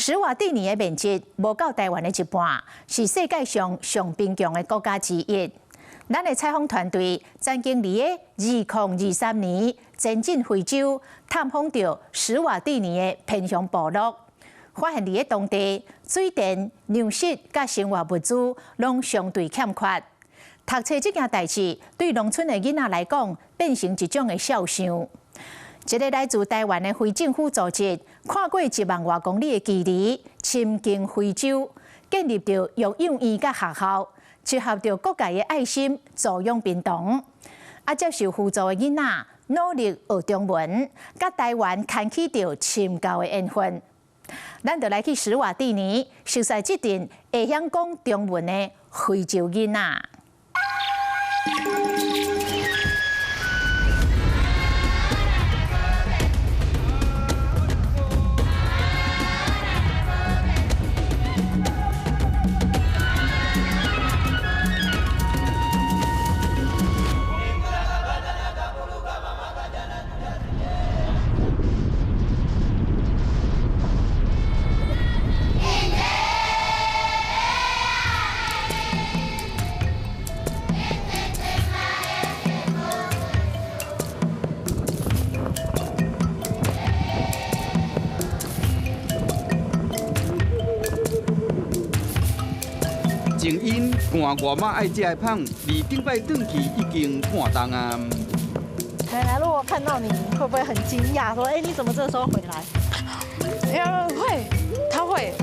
史瓦帝尼的面積無夠台灣的一半，是世界上上貧窮的國家之一。咱的採訪團隊曾經佇個2023年前進非洲探訪著史瓦帝尼的偏鄉部落，發現佇個當地水電、糧食佮生活物資攏相對欠缺。讀冊這件代誌對農村的囡仔來講，變成一種的痟想。一个來自台灣的非政府組織，跨過1萬外公里的距離，深耕非洲，建立著育幼院佮學校，集合著各界的愛心，助養貧童。啊，接受扶助的囡仔努力學中文，佮台灣牽起著深厚的緣分。咱就來去史瓦帝尼，熟似這陣會曉講中文的非洲囡仔。正因看外媽愛食的麭，離頂擺轉去已經半冬啊。奶奶如果看到你，會不會很驚訝？說：哎，你怎麼這時候回來？會，他會。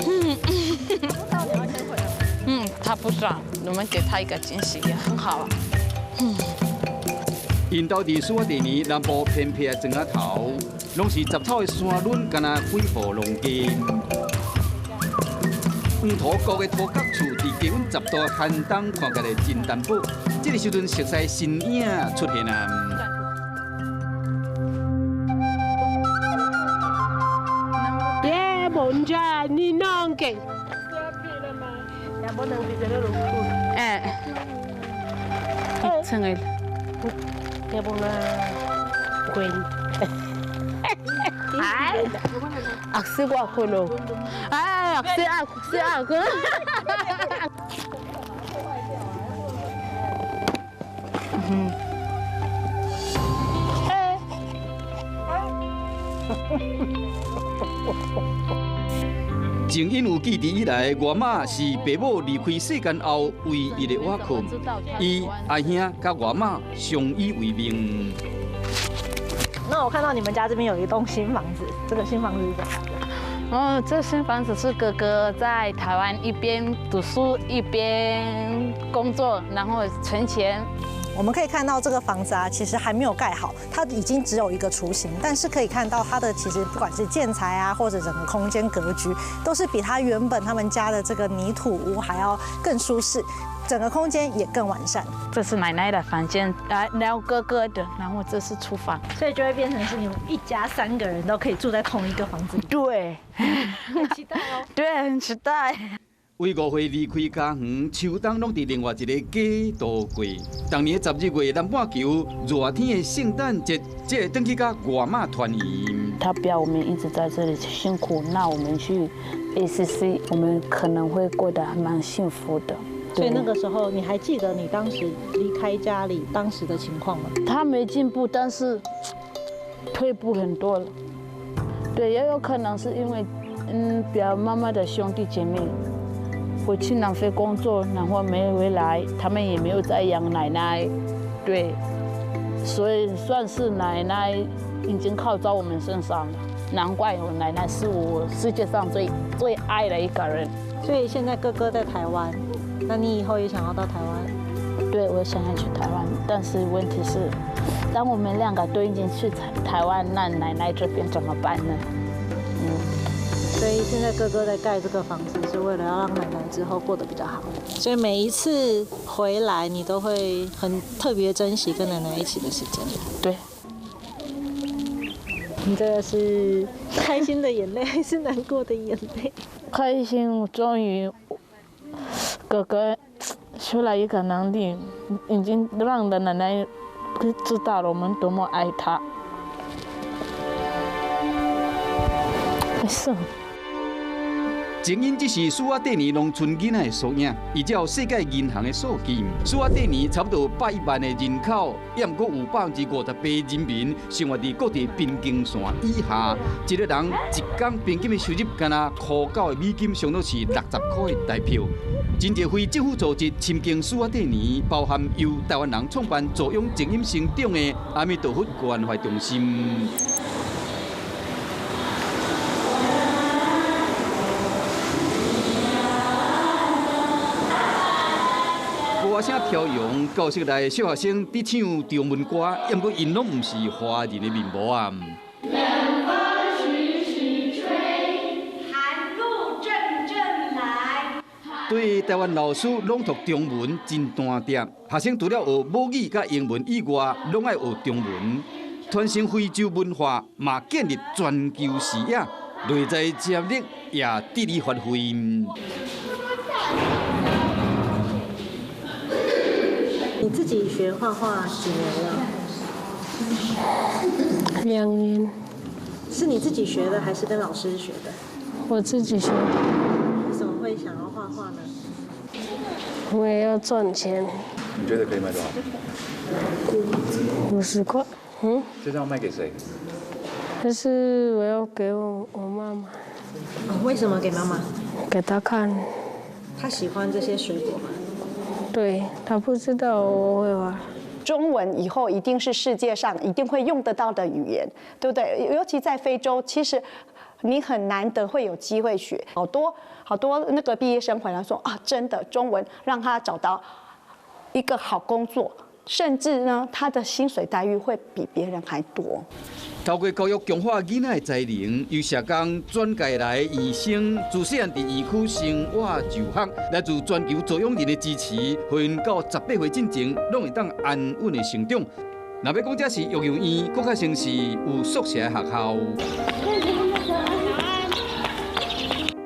嗯，不知道你要先回來。嗯，他不知道，我們給他一個驚喜也很好啊。嗯。𪜶兜佇史瓦帝尼南部偏僻的莊仔頭，攏是雜草的山崙，敢若幾戶農家。黃土國的土角厝，佇低溫10度的寒冬，看起來真單薄。這个時陣，熟似身影出現啊！耶，哎，一層的。 Ngiyabonga Hayi, akusikwakho lokho. Hayi, akusiakho, akusiakho. 正因有記憶以來，外媽是爸母離開世間後唯一的倚靠。伊阿兄佮外媽相依為命。那我看到你們家這邊有一棟新房子，這個新房子是怎麼樣？哦，這新房子是哥哥在台灣一邊讀書一邊工作，然後存錢。我們可以看到這個房子啊，其實還沒有蓋好，它已經只有一個雛形，但是可以看到它的其實不管是建材啊，或者整個空間格局，都是比它原本他們家的這個泥土屋還要更舒適，整個空間也更完善。這是奶奶的房間，啊，然後哥哥的，然後這是廚房，所以就會變成是你們一家三個人都可以住在同一個房子。對，很期待哦。對，很期待。為5歲離開家園，秋冬攏佇另外一个家度過。當年12月，南半球熱天的聖誕節，才會轉去佮外媽團圓。他不要我們一直在這裡辛苦，那我們去 ACC，我們可能會過得還蠻幸福的。所以那個時候，你還記得你當時離開家裡當時的情況嗎？他沒進步，但是退步很多了。對，也有可能是因為表媽媽的兄弟姐妹回去南非工作，然後沒回來，他們也沒有再養奶奶，對，所以算是奶奶已經靠在我們身上了。難怪我奶奶是我世界上最最愛的一個人。所以現在哥哥在台灣，那你以後也想要到台灣？對，我想要去台灣，但是問題是，當我們兩個都已經去台灣，那奶奶這邊怎麼辦呢？所以現在哥哥在蓋這個房子，是為了要讓奶奶之後過得比較好。所以每一次回來，你都會很特別珍惜跟奶奶一起的時間。對。你這個是開心的眼淚還是難過的眼淚？開心，終於哥哥出來一個能力，已經讓的奶奶知道了我們多麼愛她。沒事。正因這是蘇瓦蒂尼農村囡仔的縮影。依照世界銀行的數據，蘇瓦蒂尼差不多100萬的人口，也毋過有58%人民生活佇國際貧窮線以下。一個人一工平均的收入，干焦9.9的美金，相當是60塊的台票。真濟非政府組織深耕蘇瓦蒂尼，包含由台灣人創辦、助養靜音成長的阿彌陀佛關懷中心。歌聲飄揚，教室內小學生佇唱中文歌，毋過𪜶攏毋是華人的面貌啊。冷風徐徐吹，寒露陣陣來。對台灣老師朗讀中文真單調，學生除了學母語佮英文以外，攏愛學中文，傳承非洲文化，嘛建立全球視野，內在潛力也得以發揮。你自己學畫畫幾年了？ 2年。是你自己學的，還是跟老師學的？我自己學的。為什麼會想要畫畫呢？我也要賺錢。你覺得可以賣多少？50塊。嗯。這張賣給誰？這是我要給我媽媽。哦，為什麼給媽媽？給她看。她喜歡這些水果嗎？對，他不知道我會畫。中文以後一定是世界上一定會用得到的語言，對不對？尤其在非洲，其實你很難得會有機會學。好多好多那個畢業生回來說啊，真的中文讓他找到一個好工作，甚至呢，他的薪水待遇會比別人還多。透過教育強化囡仔的才能，由社工轉介來醫生，自細漢佇園區生活就學，來自全球助養人的支持，予𪜶到18歲進前，攏會當安穩的成長。若欲講這是育幼院，閣較像是有宿舍的學校。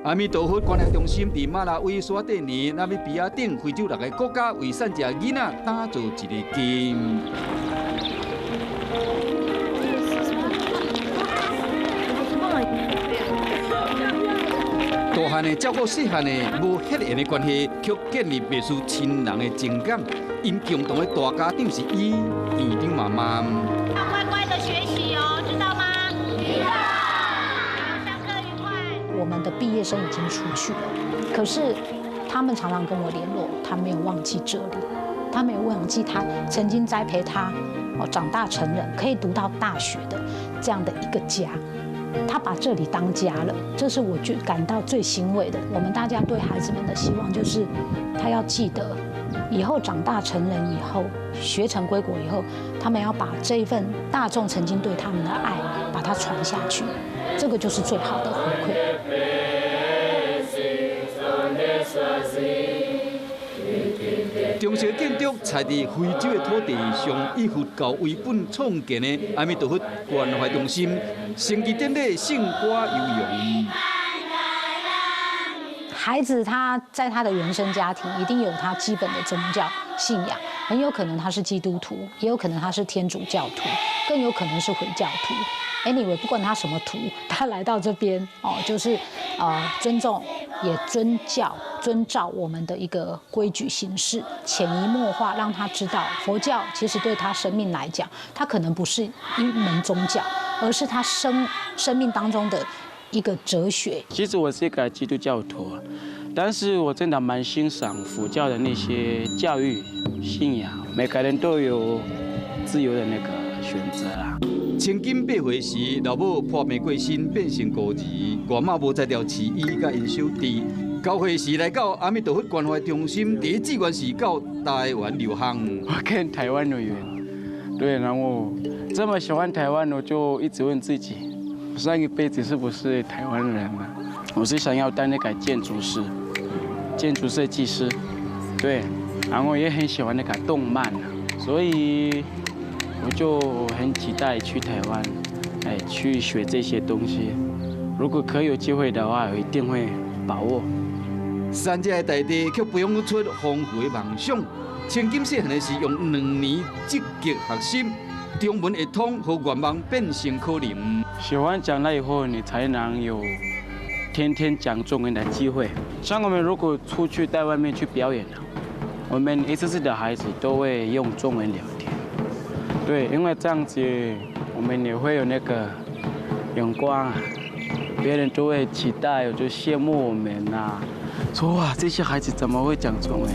阿彌陀佛關懷中心佇馬拉維、蘇瓦蒂尼、納米比亞等非洲6个國家，為散食囡仔打造一個家。大漢的照顧細漢的無血緣的關係，卻建立袂輸親人的情感。𪜶共同的大家長是伊院長媽媽。要乖乖的學習哦，知道嗎？知道。上課愉快。我們的畢業生已經出去了，可是他們常常跟我聯絡，他沒有忘記這裡，他沒有忘記他曾經栽培他哦長大成人，可以讀到大學的這樣的一個家。他把這裡當家了，這是我最感到最欣慰的。我們大家對孩子們的希望就是，他要記得，以後長大成人以後，學成歸國以後，他們要把這一份大眾曾經對他們的愛，把它傳下去，這個就是最好的回饋。中式建築採佇非洲的土地上，以佛教為本創建的阿彌陀佛關懷中心，升旗典禮聖歌悠揚。孩子他在他的原生家庭一定有他基本的宗教信仰，很有可能他是基督徒，也有可能他是天主教徒，更有可能是回教徒。Anyway，不管他什麼徒，他來到這邊哦，就是尊重也尊教，遵照我們的一個規矩行事，潛移默化讓他知道佛教其實對他生命來講，他可能不是一門宗教，而是他生命當中的一個哲學。其實我是一個基督教徒，但是我真的蠻欣賞佛教的那些教育信仰，每個人都有自由的那個選擇啦。千金8歲時，老母破病過身，變成孤兒。外媽無才調飼伊佮𪜶小弟。9歲時來到阿彌陀佛關懷中心，第一志願是到台灣留學。我跟台灣有緣，對，然後這麼喜歡台灣，我就一直問自己，上一輩子是不是台灣人啊？我是想要當那個建築師、建築設計師，對，然後也很喜歡那個動漫，所以我就很期待去台灣，哎，去學這些東西。如果可以有機會的話，我一定會把握。三者的大地卻培養出豐富的夢想。千金細漢的是用2年積極學習，中文會通和願望變成可能。喜歡講了以後，你才能有天天講中文的機會。像我們如果出去在外面去表演，我們一次次的孩子都會用中文聊天。對，因為這樣子我們也會有那個眼光，別人都會期待，就羨慕我們吶，說哇，這些孩子怎麼會講中文？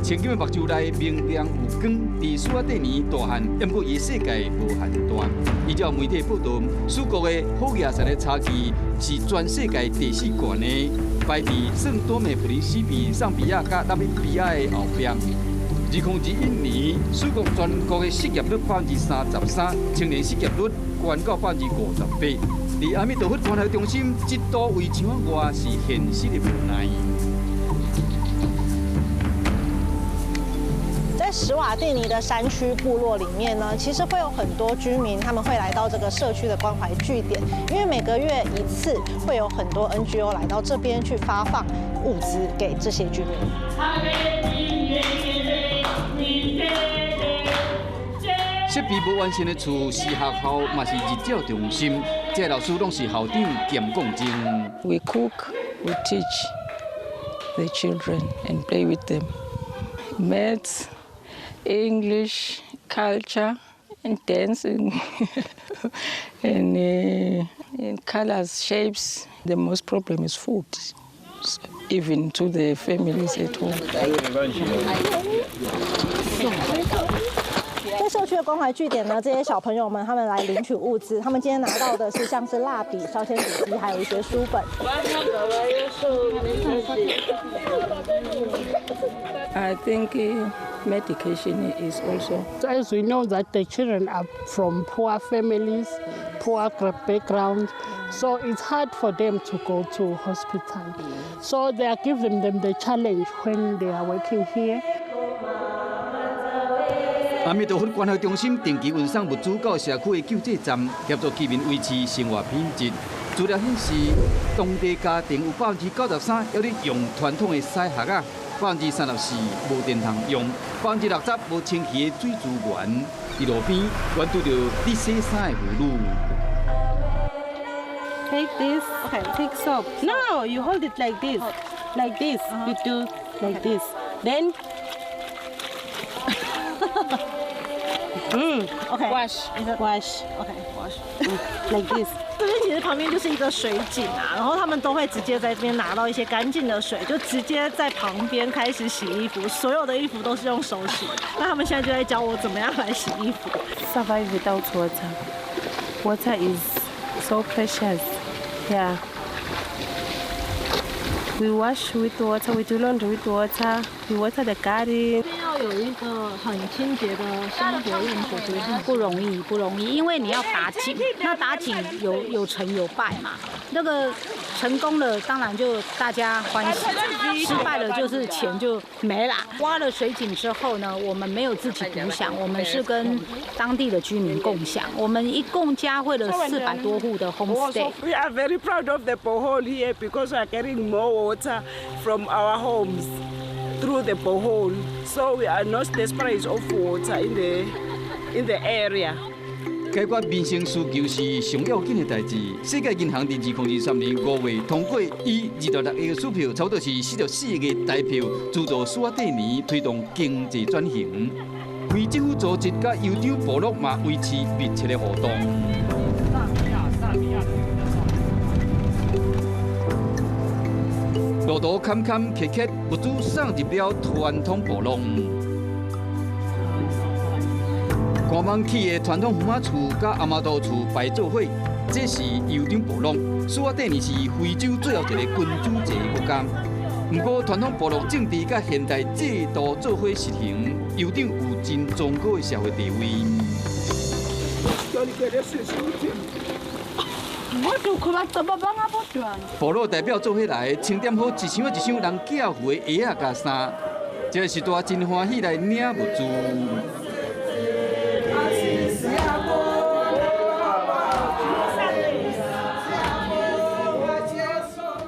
千金的目睭內明亮有光，佇史瓦帝尼大漢，毋過伊世界無限大。依照媒體報導，史國的好額賽的差距是全世界第四懸的，排佇聖多美普林西比、桑比亞佮納米比亞的後壁。2021年，史國全國的失業率33%，青年失業率懸到58%。佇阿彌陀佛關懷中心，這度圍牆外是現實的無奈。在史瓦帝尼的山區部落裡面呢，其實會有很多居民，他們會來到這個社區的關懷據點，因為每個月一次會有很多 NGO 來到這邊去發放物資給這些居民。設備無完善的厝是學校，嘛是日照中心。這老師攏是校長兼講證。 We cook, we teach the children and play with them. Maths, English, culture, and dancing, and colors, shapes. The most problem is food, even to the families at home. 在社區的關懷據點呢，這些小朋友們他們來領取物資，他們今天拿到的是像是蠟筆、削鉛筆機，還有一些書本。 I think medication is also. As we know that the children are from poor families, poor background, so it's hard for them to go to hospital. So they are giving them the challenge when they are working here. 阿彌陀佛關懷中心定期運送物資到社區的救濟站，協助居民維持生活品質。資料顯示，當地家庭有93%猶咧用傳統的洗箬仔，34%無電通用，60%無清氣的水資源。佇路邊，阮拄著咧洗衫的婦女。 Take this, okay. Take soap. No, you hold it like this, like this. You do like this. Then. Okay. Wash. Wash. Okay. Wash. Like this. 這邊其實旁邊就是一個水井啊，然後他們都會直接在這邊拿到一些乾淨的水，就直接在旁邊開始洗衣服，所有的衣服都是用手洗。那他們現在就在教我怎麼樣來洗衣服。 Survive without water. Water is so precious. Yeah. We wash with water, we do laundry with water, we water the garden. 要有一個很清潔的生活用水，其實不容易，不容易，因為你要打井，那打井有成有敗嘛。那個成功了，當然就大家歡喜；失敗了，就是錢就沒了。挖了水井之後呢，我們沒有自己獨享，我們是跟當地的居民共享。我們一共嘉惠了400多戶的 homestay。 We are very proud of the borehole here because we are getting more water from our homes through the borehole. So we are not desperate of water in the area. 解決民生需求是上要緊的代誌。世界銀行佇2023年5月通過以26億的支票，差不多是44億的台票，資助史瓦帝尼推動經濟轉型。非政府組織佮酋長部落嘛維持密切的互動。路途坎坎坷坷，物資送入了傳統部落。趕忙起的傳統房仔厝佮阿媽多厝排做伙，這是酋長部落。史瓦帝尼是非洲最後一個君主制國家。毋過傳統部落政治佮現代制度做伙實行，酋長有真崇高的社會地位。部落代表做伙來，清點好一箱一箱人寄回的鞋仔佮衫，這個時代真歡喜來領物資。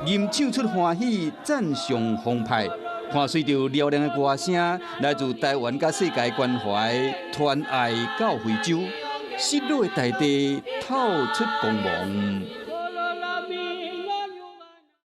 吟唱出歡喜，讚賞澎湃，伴隨著嘹亮的歌聲，來自台灣佮世界關懷，傳愛到非洲，失落的大地透出光芒。